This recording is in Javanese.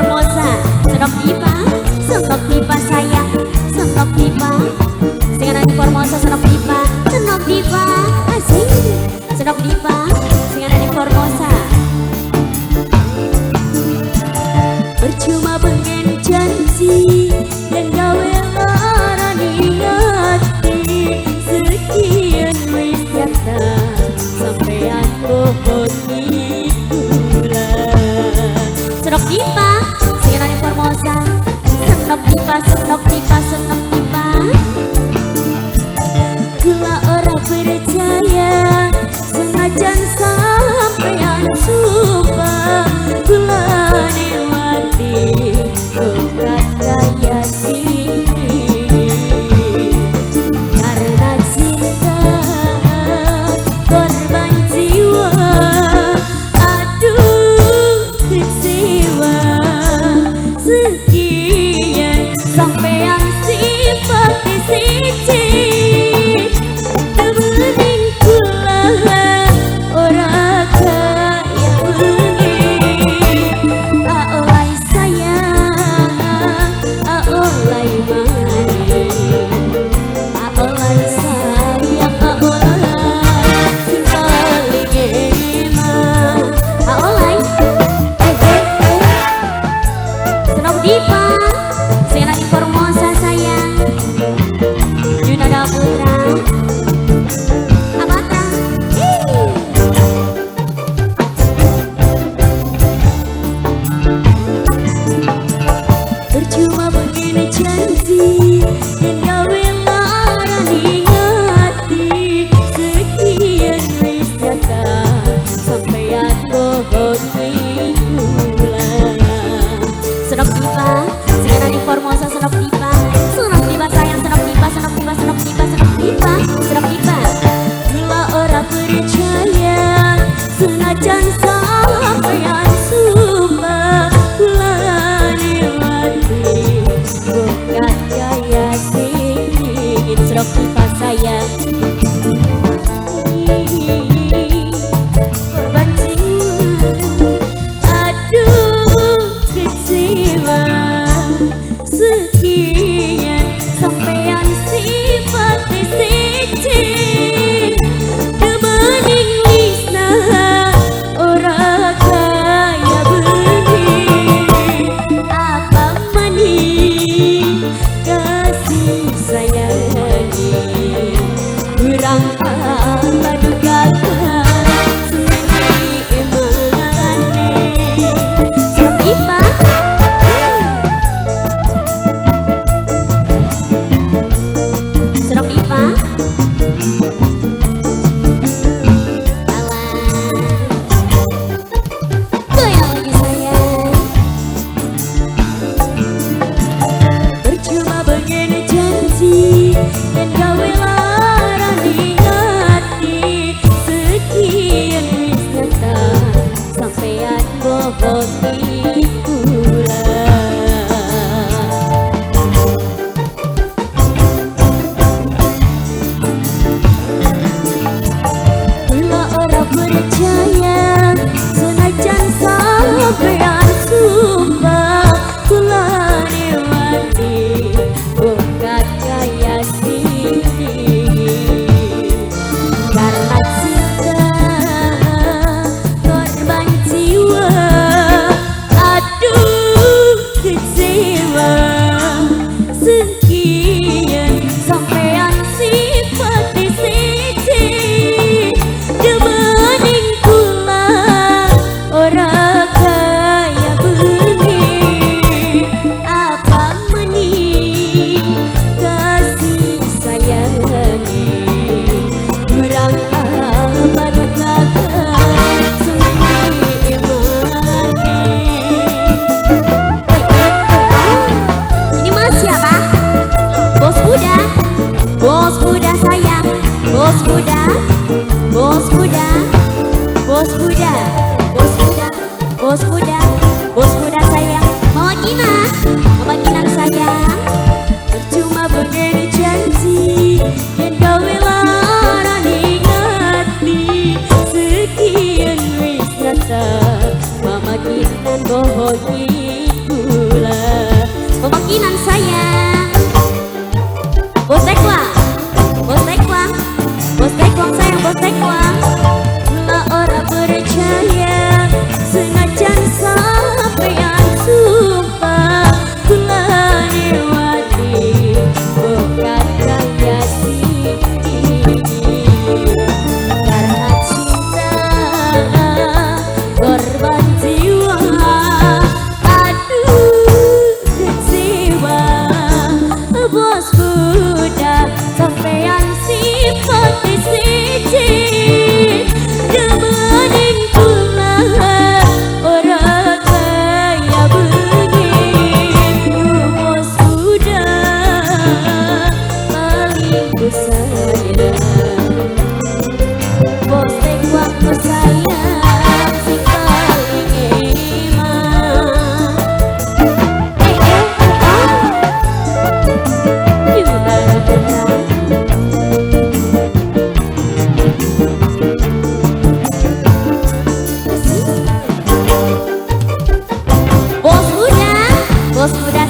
Formosa. Senok pipa, senok pipa sayang, senok pipa. Sing ana di Formosa senok pipa, senok pipa, asing. Senok pipa, sing ana di Formosa. Percuma pengen janji dan gawe lara ati, sekian wis nyata sampean bohongi kula. Senok pipa, sing ana di Formosa. Senok pipa, senok pipa, senok pipa. Kula ora percaya senajan sampean sumpah, kula mati ora kaya sini. Karena cinta korban jiwa, aduh kecewa. Sekian sampean sifat siji, temenin kula ora kaya bengi. Aolai sayang, aolai manis, aolai sayang, aolai sing paling enak. Aolai, eh eh eh. Senok Dipa, sing ana di Formosa sayang. Yunada Putra, Abata. Percuma begini janji dan gawe lara ati, sekian wis nyata sampean bohongi kula. Senok pipa, sing ana di Formosa senok pipa, senok pipa sayang, senok pipa, senok pipa, senok pipa, senok pipa, senok pipa. Kula ora percaya senajan sampean sumpah, kula mati bukan kaya singin. Senok pipa sayang, korban jiwa, aduh kecewa. Sekian sampean sifat siji, temening lisna ora kaya bengi. Apa maning kasih sayangi. Bos muda.